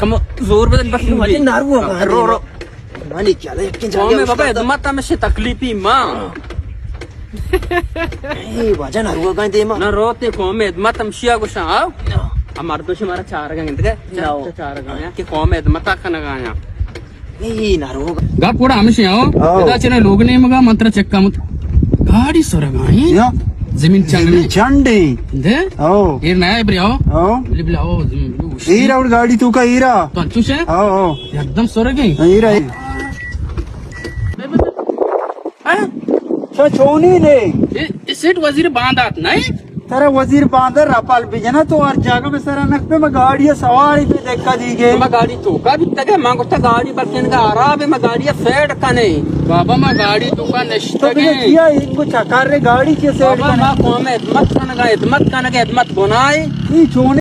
ہم زور بدن بس۔ واجہ ناروا گا رو، رو۔ منی خیال ہے کہ قوم جاگہ بابا استاد۔ خدمت ہمیشہ تکلیفی ماں۔ اے واجہ ناروا گا دیما۔ نہ روتے قوم خدمت ہمشیا گوشاں، آؤ۔ نہ۔ ہم مردم شمارا چار گا گندگے۔ نہ۔ چار گا کہ قوم خدمت کنگا یا۔ اے ناروا گا۔ گپ گڑا ہمیشہ آؤ۔ آؤ۔ ادا چنے لوگ نیمگا من ترا چکا مت۔ گاڑی سرگا ہیں۔ یا۔ زمین چنڈ زمین ہے۔ چنڈ ہے۔ دے؟ او۔ ایر نیا ہے بری، او۔ او۔ بلی بلی، او، زمین بلی اوشی۔ ایر اور گاڑی تو کا ایرا۔ تو انچوش ہے؟ او، او۔ یکدم سرگ ہے۔ ایر ہے۔ ہاں؟ چا چونی نے؟ اے، اے سیٹ وزیر باندات نہیں؟ ترا وزیر باندر رپال بجنا تو ہر جاگہ میں سرا نک پہ میں گاڑی سواری پہ دیکھا دیگے۔ ما گاڑی تو کا بھی تگے، ما گوشتا گاڑی بلکن کا آراب ہے، ما گاڑی سیٹ کنے۔ بابا، ما گاڑی تو کا تو نشتگیں۔ بجے کیا ان کو چکر رے گاڑی کے سیٹ بابا، کنے؟ ما قوم خدمت کنگا، خدمت کنگا، خدمت بنائے۔ ای چونے